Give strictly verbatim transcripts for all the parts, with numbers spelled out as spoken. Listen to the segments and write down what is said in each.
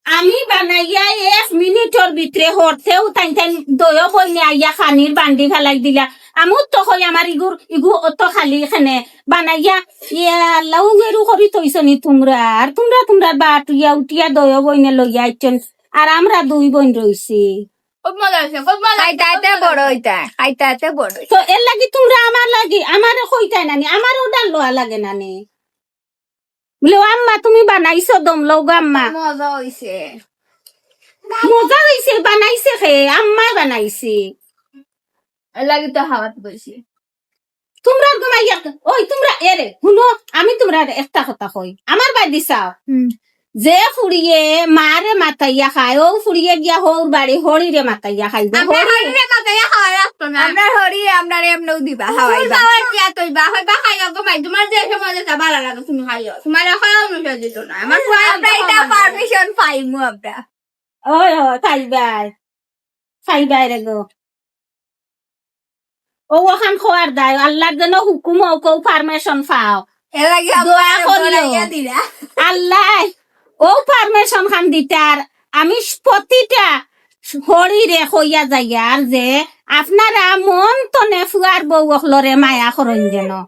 আমি বানাইয়া এক মিনিটর ভিতরে হরতেউ তাইন তাইন দয় বইনে আইয়া খানির বান্ডি ফালাই দিলা। আমি তো কই আমার ইগুর, ইগু অত খালি কেনে বানাইয়া, ইয়া আল্লাহ, উগেরু করি থইছনি তুমরা। আর তুমরা, তুমরার বাটুইয়া উঠিয়া দয় বইনে লইয়া আইছন, আর আমরা দুই বইন রইছি। খুব মজা হইছে, খুব মজা হইছে, খাইতে খাইতে খুব মজা বড় হইছে। হইতা, খাইতে খাইতে বড় হইতা। তো এর লাগি তুমরা আমার লাগি, আমারে কইতায় নানি, আমার অর্ডার লওয়া লাগে নানি। বলে, "ও আম্মা, তুমি বানাইছো, দম লও গো আম্মা।" মজা হইছে। মজা হইছে, বানাইছে খে, আম্মায় বানাইছে। এর লাগি তো হাওয়াত বইছি। তুমরা ঘুমাইয়া, ওই তুমরা, এরে, হুনো, আমি তুমরারে একটা কথা কই, আমার বায়দি চাও। হুম। যে ফুড়িয়ে মারে মাতাইয়া খায়, ও ফুড়িয়ে গিয়া হউর বাড়ি হরিরে মাতাইয়া খাইব। আমরা হরি। হরিরে মাতাইয়া খাওয়াই রাখতো না। আমরা হরি, আমরা এমনেও দিবা, খাওয়াইবা। খাওয়াই দিয়া তইবা, হইবা খাইও গো মাই, তোমার যে সময় যেটা ভালো লাগে তুমি খাইও। তোমার খাওয়া অনুযায়ী দিত না। আমার খাওয়া আমরা এটা পারমিশন পাইমু আমরা। ওই, ওই, খাইবাই। খাইবাই রে গো। ও ওখান খোয়ার দায়, আল্লাহর যেন হুকুম হোক, ও পারমিশন পাও। এর লাগি দোয়া করিও। আল্লাহ, ও পারমিশন খান দিতার, আমি প্রতিটা হরিরে কইয়া যাইয়ার যে আপনারা মন তনে ফুয়ার বউ অকলরে মায়া করইন যেন।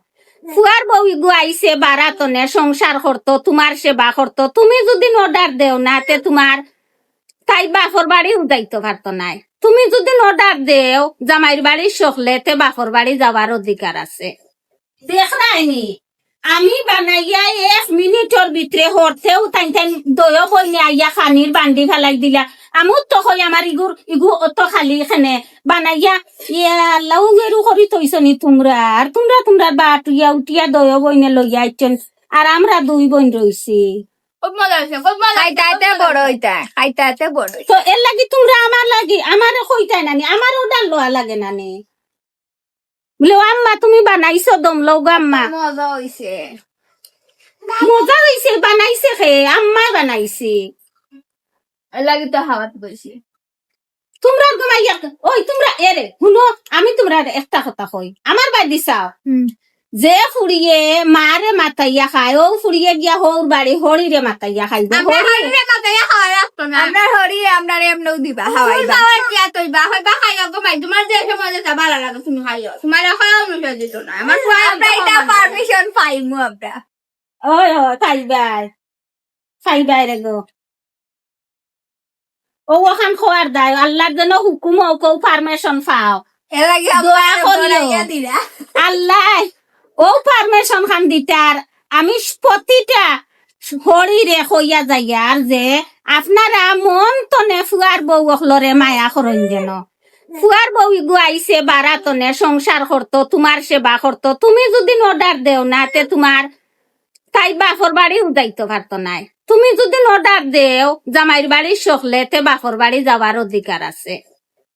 ফুয়ার বউ ইগু আইছে বারা তনে সংসার করতো, তোমার সেবা করতো। তুমি যদি অর্ডার দেও না, তে তোমার তাই বাপর বাড়িও যাইতো পারতো নায়। তুমি যদি অর্ডার দেও জামাইর বাড়ির সকলে, তে বাপর বাড়ি যাওয়ার অধিকার আছে। দেখরায়নি, আমি বানাইয়া এক মিনিটর ভিতরে হরতেউ তাইন তাইন দয় বইনে আইয়া খানির বান্ডি ফালাই দিলা। আমি তো কই আমার ইগুর, ইগু অত খালি কেনে বানাইয়া, ইয়া আল্লাহ, উগেরু করি থইছনি তুমরা। আর তুমরা, তুমরার বাটুইয়া উঠিয়া দয় বইনে লইয়া আইছন, আর আমরা দুই বইন রইছি। খুব মজা হইছে, খুব মজা হইছে, খাইতে খাইতে খুব মজা বড় হইছে। হইতা, খাইতে খাইতে বড় হইতা। তো এর লাগি তুমরা আমার লাগি, আমারে কইতায় নানি, আমার অর্ডার লওয়া লাগে নানি। বলে, "ও আম্মা, তুমি বানাইছো, দম লও গো আম্মা।" মজা হইছে। মজা হইছে, বানাইছে খে, আম্মায় বানাইছে। এর লাগি তো হাওয়াত বইছি। তুমরা ঘুমাইয়া, ওই তুমরা, এরে, হুনো, আমি তুমরারে একটা কথা কই, আমার বায়দি চাও। হুম। যে ফুড়িয়ে মারে মাতাইয়া খায়, ও ফুড়িয়ে গিয়া হউর বাড়ি হরিরে মাতাইয়া খাইব। আমরা হরি। হরিরে মাতাইয়া খাওয়াই রাখতো না। আমরা হরি, আমরা এমনেও দিবা, খাওয়াইবা। খাওয়াই দিয়া তইবা, হইবা খাইও গো মাই, তোমার যে সময় যেটা ভালো লাগে তুমি খাইও। তোমার খাওয়া অনুযায়ী দিত না। আমার খাওয়া আমরা এটা পারমিশন পাইমু আমরা। ওই, ওই, খাইবাই। খাইবাই রে গো। ও ওখান খোয়ার দায়, আল্লাহর যেন হুকুম হোক, ও পারমিশন পাও। এর লাগি দোয়া করিও। আল্লাহ, ও পারমিশন খান দিতার, আমি প্রতিটা হরিরে কইয়া যাইয়ার যে আপনারা মন তনে ফুয়ার বউ অকলরে মায়া করইন যেন। ফুয়ার বউ ইগু আইছে বারা তনে সংসার করতো, তোমার সেবা করতো। তুমি যদি অর্ডার দেও না, তে তোমার তাই বাপর বাড়িও যাইতো পারতো নায়। তুমি যদি অর্ডার দেও জামাইর বাড়ির সকলে, তে বাপর বাড়ি যাওয়ার অধিকার আছে।